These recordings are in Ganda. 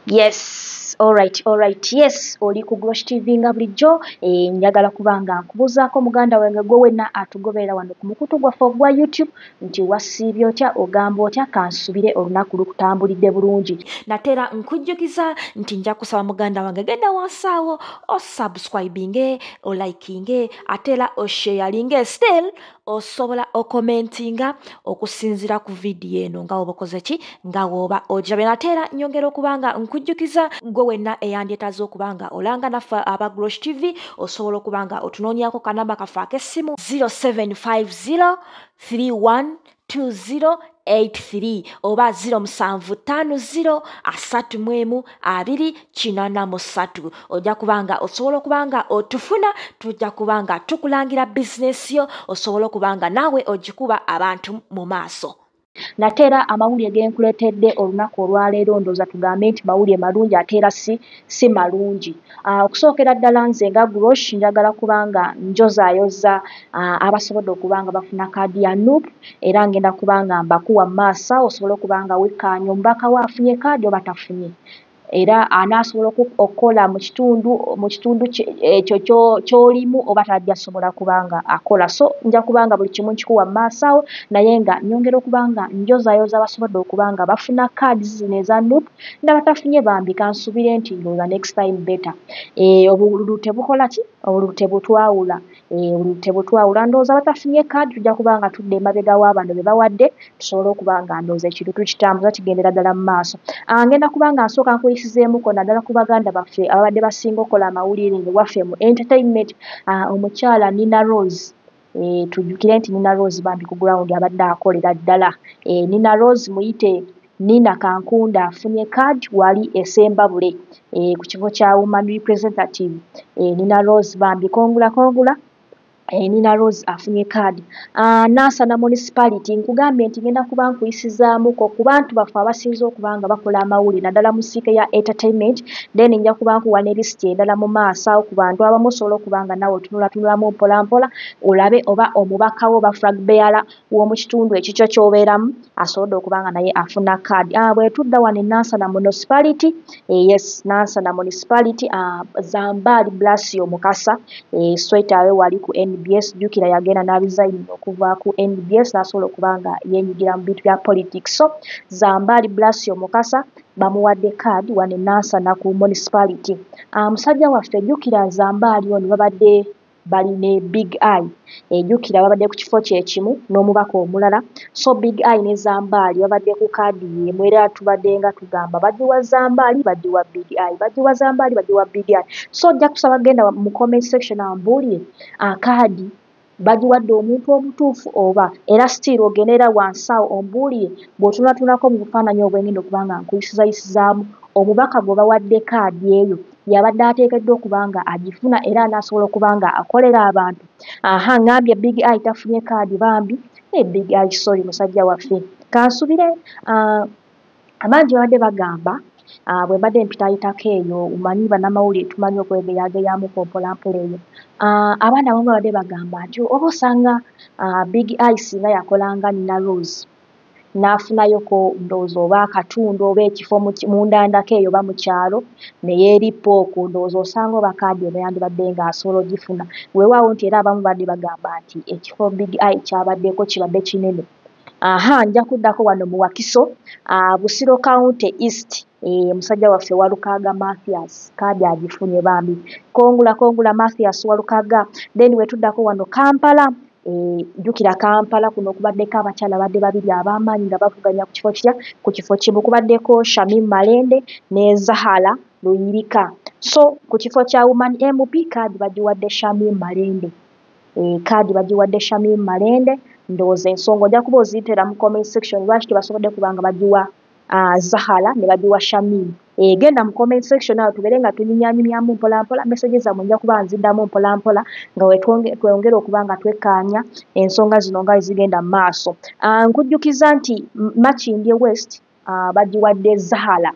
Yes, alright, yes, oli ku Grosh TV nga bulijjo. Njagala kubanga nkubuuzaako muganda wange gwe wenna atugoberera wano ku mukutu gwaffe ogwa YouTube nti wasiibye otya, ogamba otya, kansubire olunaku lukutambulidde bulungi. Nate era nkujjukiza nti nja kusaba muganda wange genda wansi awo osubscribinge, olikinge, ate era osharinge, still osobola okomentinga okusinziira ku vidiyo eno nga woba okoze ki, nga woba ogirabye. Nate era nyongera okuba nga nkujjukiza gwe wenna eyandyetaaze okuba nga olanga naffe aba Grosh TV, osobola okuba nga otunoonyaako kanamba kaffe ak'essimu 0750 31 2083 oba 0750 31 283. Ojja kubanga osobola okuba nga otufuna, tujja kuba nga tukulangira bizinesi yo, osobola okuba nga naawe ogikuba abantu mu maaso. Nate era amawulire ge nkuleetedde olunaku olwaleero, ndowooza tugambe nti mawulire malungi ate era si malungi. Okusookera ddala nze nga Grosh njagala kubanga njozaayoza abasobodde okuba nga bafuna kaadi ya NUP, era ngenda kubanga mbakuwa mu maaso awo osobole okuba nga wekkaanya omubaka we afunye kaadi oba tafunye, era anaasobola okukola mu kitundu ekyo ky'olimu oba tajja sobola kubanga akola. So nja kubanga buli kimu nkikuwa mu maaso awo, naye nga nyongera okuba nga njozaayoza abasobodde okuba nga bafuna kaadi zino eza NUP n'abatafunye. Bambi kansubire nti ndowooza next time better. Obululu tebukola ki? Obululu tebutwawula, obululu tebutwawula. Ndowooza abatafunye kaadi tujja kuba nga tudda emabega wa bano be bawadde, tusobole okuba nga ndowooza ekintu tukitambuza kigendera ddala mu maaso. Ngenda kuba nga nsooka nkuyisizeemuko naddala ku baganda baffe ababadde basinga okukola amawulire waffe mu entertainment. Omukyala Nina Rose, tujjukire nti Nina Rose bambi ku ground abadde akolera ddala. Nina Rose, muyite Nina Kankunda, afunye kaadi wali e Ssembabule ku kifo kya woman representative. Nina Rose bambi kongula kongula. Nina Rose afunye kaadi. Nansana Municipality, nkugambye nti ngenda kuba nkuyisizaamuko ku bantu baffe abasinze okuba nga bakola amawulire naddala mu nsiike ya entertainment, then nja kuba nkuwa ne lisiti endala mu maaso awo ku bantu abamu osobola okuba nga naawe otunulatunulamu mpola mpola olabe oba omubaka wo oba flag bearer w'omu kitundu ekikyo ky'obeeramu asobodde okuba nga naye afuna kaadi. Bwe tudda wano e Nansana Municipality, yes, Nansana Municipality, Zambaali Blasio Mukasa, straight away wali ku NBS. Jjukira yagenda n'aresigninga okuva ku NBS n'asobola okuba nga yeenyigira mu bintu bya politics. So Zambaali Blasio Mukasa bamuwadde kaadi wano e Nansana ku municipality. Musajja waffe, jjukira Zambaali ono babadde bali ne Big Eye, jjukira babadde ku kifo kye kimu n'omubaka omulala. So Big Eye ne Zambaali babadde ku kaadi y'emu, era tubadde nga tugamba bagiwa Zambaali, bagiwa Big Eye, bagiwa Zambaali, bagiwa Big Eye. So ojja kusaba genda mu comment section ambuulire kaadi bagiwadde omuntu omutuufu oba era still ogenda era wansi awo ombuulire bw'otunulatunulako mu bufaananyi obwengenda okuba nga nkuyisizayisizaamu omubaka gwe bawadde kaadi eyo yabadde ateekeddwa okuba nga agifuna era anaasobola okuba nga akolera abantu. Aha, ŋŋambye Big Eye tafunye kaadi bambi. Big Eye, sorry musajja waffe, kansubire abangi babadde bagamba bwe mbadde mpitaayitako eyo, omanyi bannamawulire tumanyi okwegeyageyaamuko mpolampola eyo, abaana abamu babadde bagamba nti oba osanga Big Eye singa yakolanga Nina Rose n'afunayoko ndowooza oba akatundu oba ekifo mu ndandako eyo oba mu kyalo ne yeerippa okwo, ndowooza osanga oba kaadi eno yandibadde ng'asobola ogifuna. Weewaawo nti era abamu badde bagamba nti ekifo Big Eye ky'abaddeko kibadde kinene. Aha, nja kuddako wano mu Wakiso, Busiro County East, musajja waffe Walukagga Mathias kaadi agifunye bambi. Kongula kongula Mathias Walukagga. Then we tuddako wano Kampala, jjukira Kampala kuno kubaddeko abakyala badde babiri ab'amaanyi nga bavuganya ku kifo kitya, ku kifo kimu. Kubaddeko Shamim Malende ne Zahara Luyirika. So ku kifo kya woman MP kaadi bagiwadde Shamim Malende. Kaadi bagiwadde Shamim Malende. Ndowooza ensonga ojja kuba oziyitera mu comment section, lwaki tebasobodde kuba nga bagiwa Zahara ne bagiwa Shamim. Genda mu comment section awo tubeere nga tunyumyanyumyamu mpola mpola, message zammwe nja kuba nziddamu mpola mpola nga twongera okuba nga twekkaanya ensonga zino nga zigenda mu maaso. Nkujjukiza nti Makindye West bagiwadde Zahara.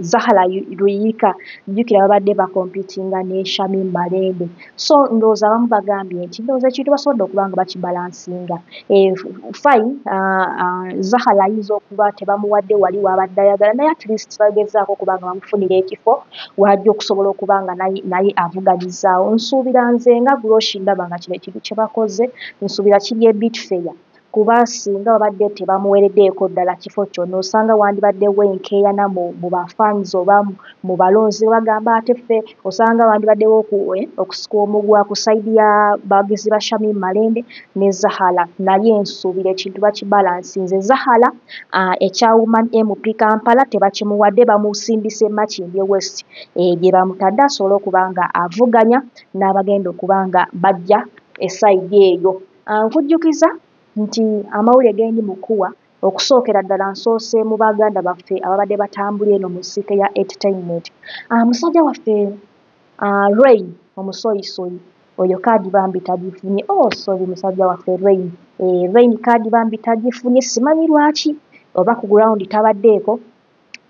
Zahara Luyika, jjukira babadde bakompitinga ne Shamim Malende. So ndowooza abamu bagambye nti ndowooza ekintu basobodde okuba nga bakibalansinga. Fine, Zahara ayinza okuba tebamuwadde wali w'abadde ayagala, naye at least bagezaako okuba nga bamufunira ekifo w'ajja okusobola okuba nga naye avuganyizaawo. Nsuubira nze nga Grosh ndaba nga kino ekintu kye bakoze nsuubira kiri a bit fair, kuba singa babadde tebamuwereddeeko ddala kifo kyonna osanga wandibaddewo enkeeyana mu bafans oba mu balonzi bagamba ate ffe osanga wandibaddewo okusika omuguwa ku sayidi ya bawagizi ba Shamim Malende ne Zahara. Naye nsuubira ekintu bakibalansinze. Zahara ekya Woman MP Kampala tebakimuwadde, bamusindise Makindye West gye bamutadde asobole okuba nga avuganya n'abagenda okuba nga bajja esayidi eyo. Nkujjukiza nti amawulire ge ndi mu kkuwa okusookera ddala nsoose mu baganda baffe ababadde batambula eno mu nsiike ya entertainment. Musajja waffe Rain omusoyisoyi oyo kaadi bambi tagifunye. Oh sorry, musajja waffe Rain, Rain kaadi bambi tagifunye, simanyi lwaki oba ku ground tabaddeeko,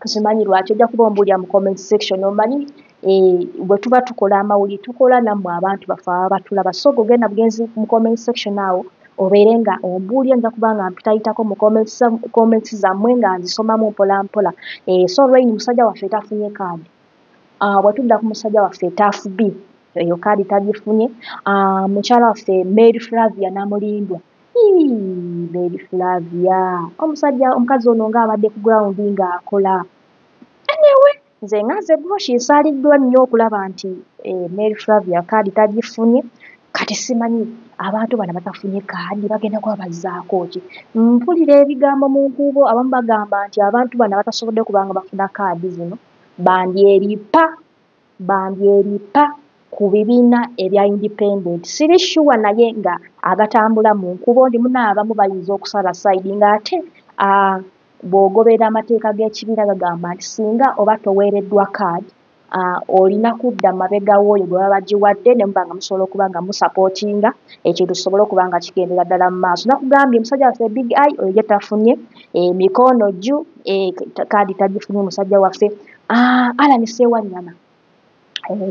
simanyi lwaki. Ojja kuba ombuulira mu comment section. Omanyi bwe tuba tukola amawulire tukola nammwe abantu baffe ababa batulaba, so gogenda bugenzi mu comment section awo obeere nga ombuulira, nja kuba nga mpitayitako mu comments zammwe nga nzisomamu mpola mpola. So Rain musajja waffe tafunye kaadi. Bwe tudda ku musajja waffe Tuff B, eyo kaadi tagifunye. Mukyala waffe Mary Flavia Namulindwa, Mary Flavia omusajja omukazi ono ng'abadde ku ground ng'akola. Anyway, nze nga nze Grosh nsaaliddwa nnyo okulaba nti Mary Flavia kaadi tagifunye. Kati simanyi abantu bano batafunye kaadi bagenda kuba bazzaako ki. Mpulira ebigambo mu nkuubo, abamu bagamba nti abantu bano abatasobodde kuba nga bafuna kaadi zino bandyeripa ku bibiina ebya independent. Siri sure, naye nga agatambula mu nkubo ndi muna abamu bayinza okusala sayidi, ng'ate bw'ogoberera amateeka g'ekibiina gagamba nti singa oba toweereddwa kaadi olina kudda mabega w'oyo gwe baba bagiwadde ne muba nga musobola okuba nga musapootinga ekintu kisobole okuba nga kigendera ddala mu maaso. Nakugambye musajja waffe Big Eye oyo ye tafunye, emikono jju kaadi tagifunye musajja waffe. Allan Ssewanyana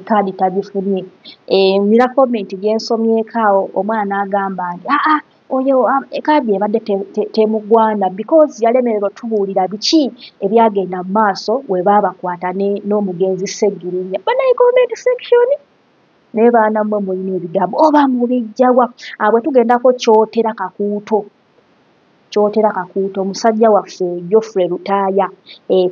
kaadi tagifunye. Nina comment gye nsomyeko awo omwana n'agamba nti aa oyo kaadi ebadde temugwana because yalemererwa otubuulira biki ebyagenda mu maaso we baabakwata n'omugenzi Ssegirinya. Banaye comment section naye baana mmwe mulina ebigambo oba mubijjawa. Bwe tugendako Kyotera Kakuuto, Kyotera Kakuuto musajja waffe Geoffrey Lutaaya.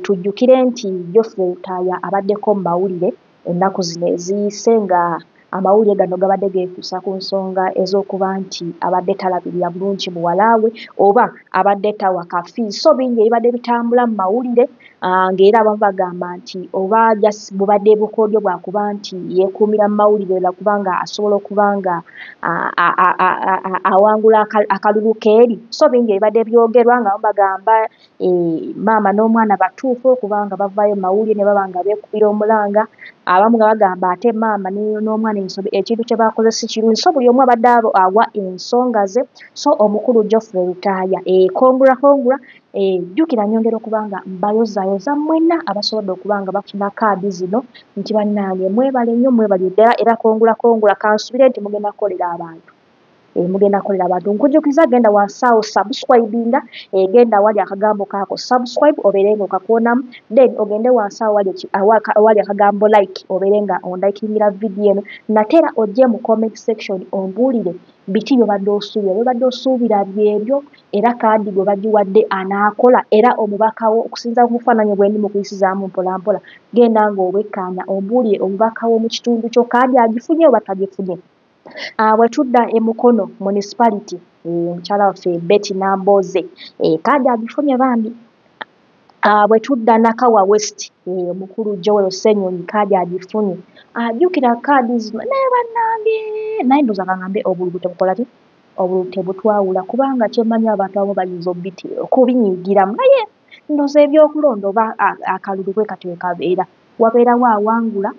Tujjukire nti Geoffrey Lutaaya abaddeko mu mawulire ennaku zino eziyise, nga amawulire gano gabadde geekuusa ku nsonga ez'okuba nti abadde talabirira bulungi muwala we oba abadde tawa kafi. So bingi ebibadde bitambula mu mawulire, ng'era abamu bagamba nti oba just bubadde bukodyo bwakuba nti yeekuumira mu mawulire lwakubanga asobola okuba nga awangula akalulu keeri. So bingi ebibadde byogerwa nga abamu bagamba maama n'omwana batuufu okubanga bavaayo mu mawulire ne baba nga beekubira omulanga, abamu nga bagamba ate maama n'omwana ekintu kye bakoze si kirungi. So buli omu abadde awa ensonga ze. So omukulu Geoffrey Lutaaya, kongula kongula, jjukira nnyongera okuba nga mbayozaayoza mmwenna abasobodde okuba nga bafuna kaadi zino nti bannange mwebale nnyo, mwebale ddala, era kongula kongula, kansuubire nti mugenda kukolera abantu. Mugenda kukolera abantu. Nkujjukiza genda wansi awo subscribinga, genda awali akagambo kaako subscribe obeere nga okakoonamu, then ogende wansi awo awali akagambo like obeere nga onlikingira vidiyo eno, nate era ojje mu comment section ombuulire biki by'obadde osuubira, by'obadde osuubira byebyo, era kaadi gwe bagiwadde anaakola, era omubaka wo okusinziira ku bufaananyi bwe ndi mu kuyisizaamu mpola mpola, genda ng'obwekkaanya ombuulire omubaka wo mu kitundu kyo kaadi agifunye oba tagifunye. Bwe tudda e Mukono municipality, mukyala waffe Betty Nambooze kaadi agifunye bambi. Bwe tudda Nakawa West, omukulu Joel Ssenyonyi kaadi agifunye. Jjukira kaadi zino naye bannange, naye ndowooza kaŋŋambe obululu tebukola ki? Obululu tebutwawula, kubanga kye mmanyi abantu abamu bayinza okubinyiigiramu, naye ndowooza ebyokulonda oba akalulu bwe katyo bwe kabeera, wabeerawo awangula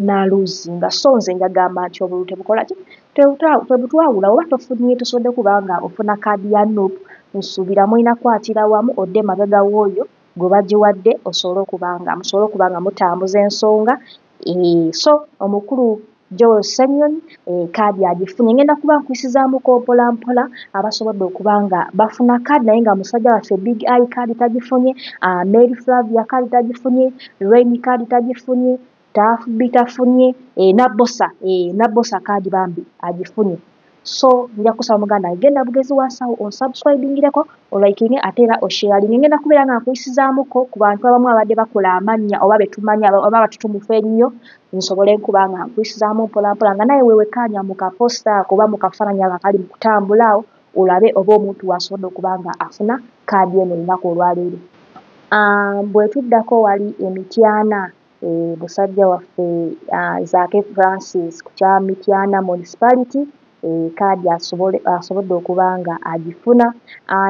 n'aluuzinga. So nze njagamba nti obululu tebukola ki? Tebutwawula. Oba tofunye tosobodde kuba nga ofuna kaadi ya NUP, nsuubira mulina kukwatira wamu odde emabega w'oyo gwe bagiwadde osobole okuba nga musobole okuba nga mutambuza ensonga. So omukulu Joel Ssenyonyi kaadi agifunye. Ngenda kuba nkuyisizaamuko mpola mpola abasobodde okuba nga bafuna kaadi, naye nga musajja waffe Big Eye kaadi tagifunye, Mary Flavia kaadi tagifunye, Rain kaadi tagifunye, Tuff B tafunye, Nabbosa kaadi bambi agifunye. So nja kusaba muganda wange genda bugezi wansi awo onsubscribingireko, olikinge ate era osharinge. Ngenda kubeera nga nkuyisizaamuko ku bantu abamu abadde bakola amannya oba be tumanya oba abatutumufu ennyo, nsobole nkuba nga nkuyisizaamu mpola mpola nga naye weewekkaanya mu kaposita ako oba mu kafaananyi ako akali mu kutambula awo olabe oba omuntu w'asobodde okuba nga afuna kaadi eno olunaku olwaleero. Bwe tuddako wali e Mityana, musajja waffe Zaake Francis ku kya Mityana Municipality, kaadi asobodde okuba nga agifuna.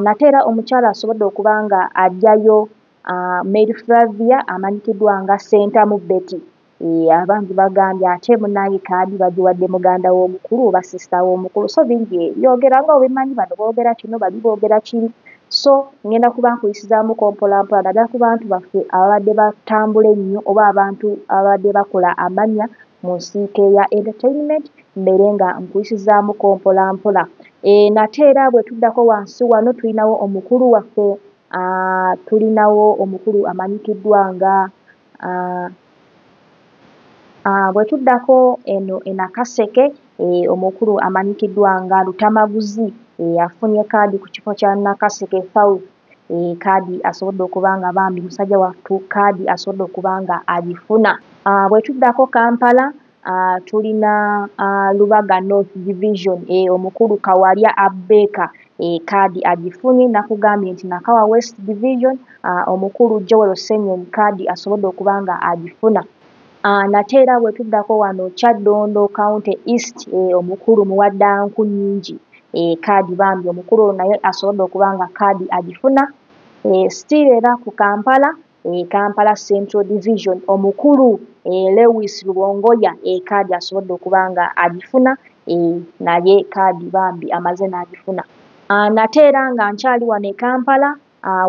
Nate era omukyala asobodde okuba nga aggyayo Mary Flavia amanyikiddwa nga Ssentamu Betty. Abangi bagambye ate munnange kaadi bagiwadde muganda w'omukulu oba sisita w'omukulu. So bingi ebyogera nga obimanyi, bano boogera kino, bali boogera kiri. So ngenda kuba nkuyisizaamuko mpola mpola naddala ku bantu baffe ababadde batambula ennyo oba abantu ababadde bakola amannya mu nsiike ya entertainment, mbeere nga nkuyisizaamuko mpola mpola. Nate era bwe tuddako wansi wano tulinawo omukulu waffe, tulinawo omukulu amanyikiddwa nga bwe tuddako eno e Nakaseke, omukulu amanyikiddwa nga Lutamaguzi afunye kaadi ku kifo kya Nakaseke South. Kaadi asobodde okuba nga bambi musajja wattu kaadi asobodde okuba nga agifuna. Bwe tuddako Kampala, tulina Lubaga North Division, omukulu Kawalya Abubaker kaadi agifunye. Nakugambye nti Nakawa West Division, omukulu Joel Ssenyonyi kaadi asobodde okuba nga agifuna. Nate era bwe tuddako wano Kyaddondo County East, omukulu Muwaddanku Nnyingi kaadi bambi omukulu ono naye asobodde okuba nga kaadi agifuna. Still era ku Kampala, Kampala Central Division, omukulu Lewis Lubongoya kaadi asobodde okuba nga agifuna, naye kaadi bambi amaze n'agifuna. Nate era nga nkyali wano e Kampala,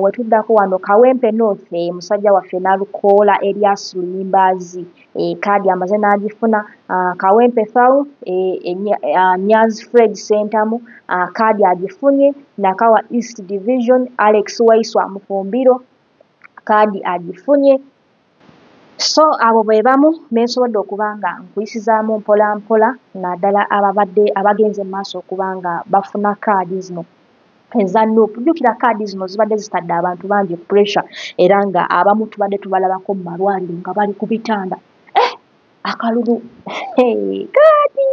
we tuddako wano Kawempe North, musajja waffe Nalukoola Erias Luyimbaazi kaadi amaze n'agifuna. Kawempe South, Nyanzi Fred Ssentamu kaadi agifunye. Nakawa East Division, Alex Waiswa Mufumbiro kaadi agifunye. So abo be bamu be nsobodde okuba nga nkuyisizaamu mpola mpola naddala ababadde abagenze mu maaso okuba nga bafuna kaadi zino eza NUP. Jjukira kaadi zino zibadde zitadde abantu bangi pressure, era nga abamu tubadde tubalabako mu malwaliro nga bali ku bitanda. Akalulu kaadi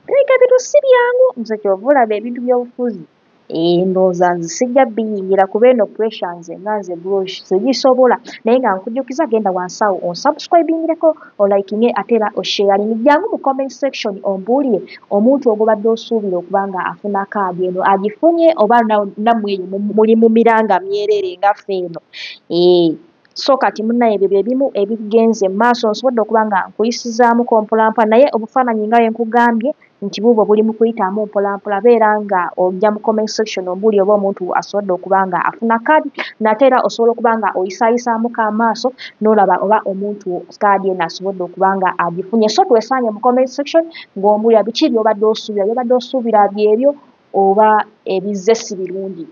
bireka bintu si byangu. Nze ky'ova olaba ebintu by'obufuzi ndowooza nze sijja biyingira kuba eno pressure nze nga nze Grosh sigisobola. Naye nga nkujjukiza genda wansi awo onsubscribingireko, olikinge ate era osharinge. Jjangu mu comment section ombuulire omuntu ogw'obadde osuubira okuba nga afuna kaadi eno agifunye oba nammwe eyo muli mu miranga myereere nga ffe eno. So kati munnaye ebyo bye bimu ebigenze mu maaso, nsobodde okuba nga nkuyisizaamuko mpola mpola, naye obufaananyi nga bwe nkugambye nti buubwo buli mu kuyitamu mpola mpola. Beera nga ojja mu comment section ombuulire oba omuntu asobodde okuba nga afuna kaadi, nate era osobola okuba nga oyisaayisaamuko amaaso n'olaba oba omuntu kaadi eno asobodde okuba nga agifunye. So twesange mu comment section ng'ombuulira biki by'obadde osuubira, by'obadde osuubira byebyo oba ebizze si birungi.